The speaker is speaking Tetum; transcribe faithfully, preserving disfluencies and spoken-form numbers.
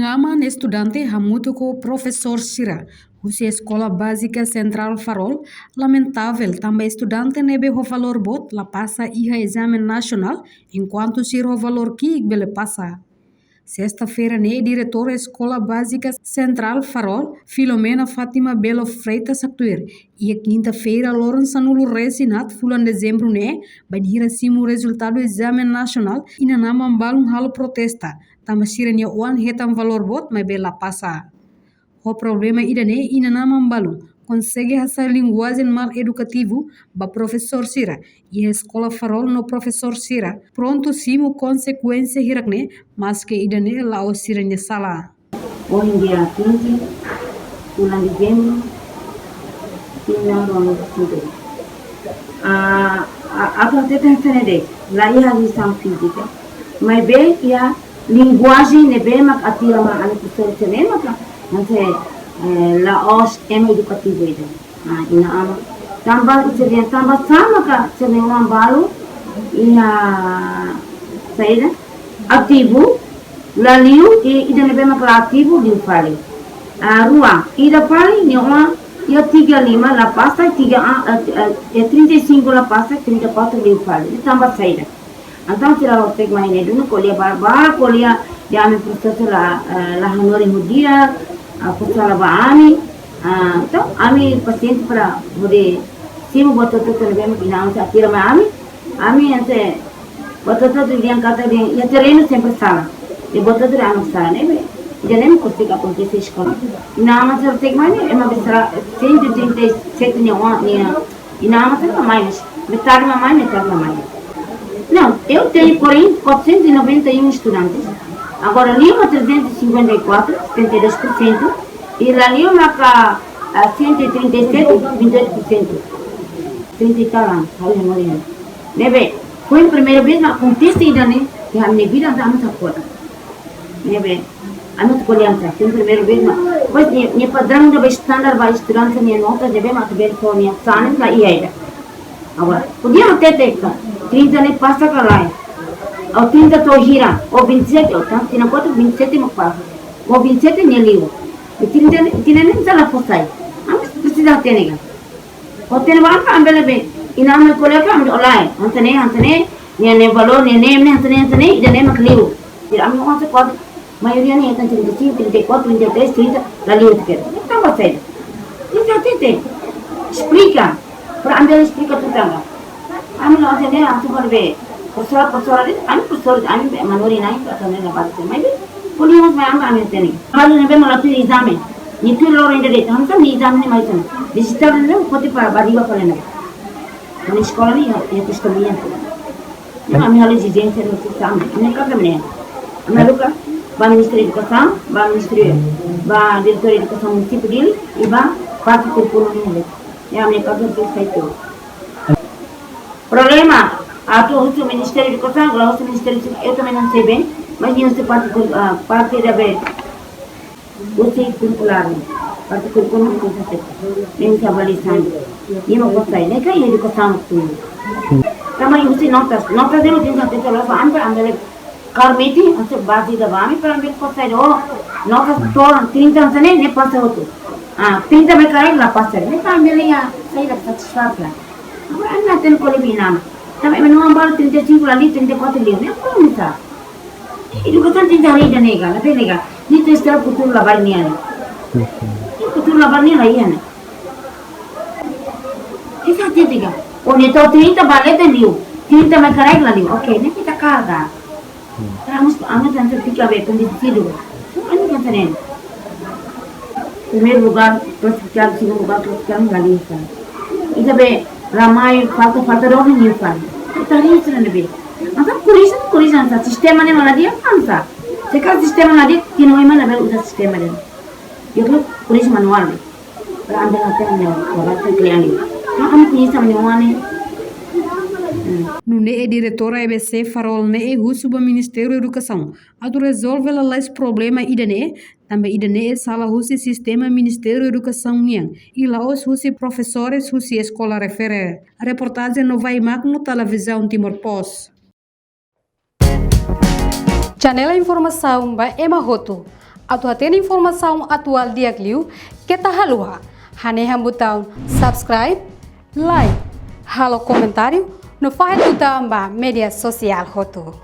Aman estudante hamutuk ho profesór sira husi Eskola Bázika Sentrál Farol lamentavel tanba estudante ne'ebé ho valór boot la pasa iha ezame nasionál, enkuantu sira ho valór ki'ik bele pasa. Sesta-feira ne'e, diretora Eskola Bázika Sentrál Farol, Filomena Fátima Belo Freitas, haktuir iha kinta-feira loron sanulu-resin-haat fulan dezembru ne'e, bainhira simu rezultadu ezame nasionál, inan-aman balun halo protesta tanba sira-nia oan hetan valór boot maibé la pasa. Ho problema ida-ne'e, inan-aman balun konsege hasai linguajen mal-edukativu ba profesór sira iha Eskola Farol, no profesór sira prontu simu konsekuénsia hirak-ne'e, maske ida-ne'e la'ós sira-nia sala. Ohin dia quinze, fulan dezembru, tinan ruanulu-resin-tolu. Ah, a, atu hatete hanesan ne'e de'it, la iha agresaun fízika. Maibé iha linguajen ne'ebé mak atira mai ami profesór sira-ne'e maka, hanesan, eh, la'ós ema edukativu ida. Ah, inan-aman. Tanba, ita dehan tanba sá maka sira-nia oan balu iha saida, ativu, la liu, i ida ne'ebé mak la ativu, liu fali. Ah, rua, ida fali, nia oan iha tiga lima la pasa, tiga, ah, eh, eh, eh, trinta e cinco la pasa, trinta e quatro liu fali. Tanba saida. Entaun, sira la konsege mai ne'e duni, ko'alia ba, ba, ko'alia, dehan ami profesór la, eh, la hanorin ho di'ak, ah, fó sala ba ami, ah, entaun, ami pasiente para hodi simu buat hotu-hotu ne'ebé mak inan-aman sira atira mai ami, ami ente, buat hotu-hotu dehan katak dehan, iha terrenu sempre sala, i buat hotu-hotu ami sala, ne'ebé, ida-ne'e mak konsege akontese eskola. Inan-aman sira konsege mai ne'e, ema besar, cento e trinta e sete nia oan, nia, inan-aman sira la mai, mas metade la mai, metade la mai. Não, eu tenho quarenta, quatrocentos e noventa e um estudantes. Agora, liu mak trezentos e cinquenta e quatro, setenta e dois por cento, e la liu maka, ah, cento e trinta e sete, vinte e oito por cento. Trinta e tal anos, ha'u hanorin. Ne'ebé, foin primeira vez mak akontese ida-ne'e, iha ami-nia vida, entaun ami sá kota. Ne'ebé, ami atu ko'alia hanesan, foin primeira vez mak, pois, nia, nia padraun ida ba estandar ba estudante nia notas, ne'ebé mak atu bele fó nia exame, la iha ida. Agora, podia hatete katak trinta ne'e pasa ka lae. Ou trinta to'o hira, ou vinte e sete, ou tan, tinan kotuk vinte e sete mak pasa. Ou vinte e sete nia liu. I trinta ne'e, trinta ne'e ita la fó sai. Ami presiza hatene ka. Ou tene ba ami, ami bele be, inan-aman ko'alia ka, ami dehan lae, hanesan ne'e, hanesan ne'e, nia, nia valór, nia ne'e, nia hanesan ne'e, hanesan ne'e, ida-ne'e mak liu. Jadi, ami oan sira kuaze, maioria ne'e hetan trinta e cinco, trinta e quatro, trinta e três, trinta, la liu tiket. Entaun, ba saida? Ita hatete. Esplika. Para ami bele esplika tutan ka. Ami la hatene, atu bele be, profesór, profesór, ami profesór, ami be, manorin ne'e, atu ne'e la bate, maibé, ko'alia mós mai ami, ami hatene. Balu ne'ebé mak la tuir ezame. Nia tuir loron ida de'it, hanesan nia ezame ne'e mai hanesan. Digital ne'e, foti para ba riba fali ne'e. Ami eskola ne'e, iha, iha testemuña. Ne'e, ami halo ezijénsia no sistema. Ami katak ne'e. Ami haruka ba Ministériu Edukasaun, ba Ministériu, ba Diretór Edukasaun Munisípiu Dili, i ba parte kurríkulu ne'e. Ne'e, ami katak ne'e sai tuir. Problema, atu husu Ministériu Edukasaun, la husu Ministériu Edukasaun, eu também não sei bem, mas nia husu parte kur-, ah, parte da be, husi kurrikulár, parte kurríkulu ne'e husi, ne'e husi avaliasaun. Nia mak fó sai, ne'e ka iha edukasaun tu. Tanba husi notas, notas ne'e mak tenke hatete loos ba ami, ami bele karmiti, hanesan baze ida ba ami, para ami bele fó sai, oh, notas to'o trinta hanesan ne'e, ne'e pasa hotu. Ah, trinta mai karik la pasa, ne'e para ami bele iha saida satisfás. Agora, ami la hatene ko'alia ba inan-aman. Tanba ema-nia oan balu trinta e cinco la liu, trinta e quatro liu, ne'e para ami sá. Edukasaun tenke harii ida-ne'e ka, labele ka. Nia tenke estraga futuru labarik nian. Futuru labarik nian la iha ne'e. Ita hatete ka. Ou nia to'o trinta ba leten liu. Trinta mai karik la liu. Oke, ne'e ita karga. Para ami, ami tenke fiar be konvencidu. Ami tenke hatene. Primeiru lugár klasifikadu, segundu lugár klasifikadu, la liu fali. Ida be, la mai, falta, falta domin, liu fali. Ita harii sira-ne'ebé. Entaun, korrije, korrije hanesan, sistema ne'e mak la di'ak hanesan. Se karik sistema la di'ak, tinan oin mai labele uza sistema ne'e. Di'ak liu, korrije manuál ne'e. Para ami bele hatene ne'e, para atu klean ne'e. Ami koñese ami-nia oan ne'e. Hmm. Nune'e diretora E B C Farol ne'e husu ba Ministériu Edukasaun atu rezolve lalais problema ida-ne'e, tanba ida-ne'e sala husi sistema Ministériu Edukasaun nian, i la'ós husi profesores husi eskola refere. Reportajen Novai Magno, Televizaun Timor Post. Janela informasaun ba ema hotu. Atu hatene informasaun atuál di'ak liu, keta haluha hanehan butaun subscribe, like, halo komentáriu no fahe tutan ba média sosiál hotu.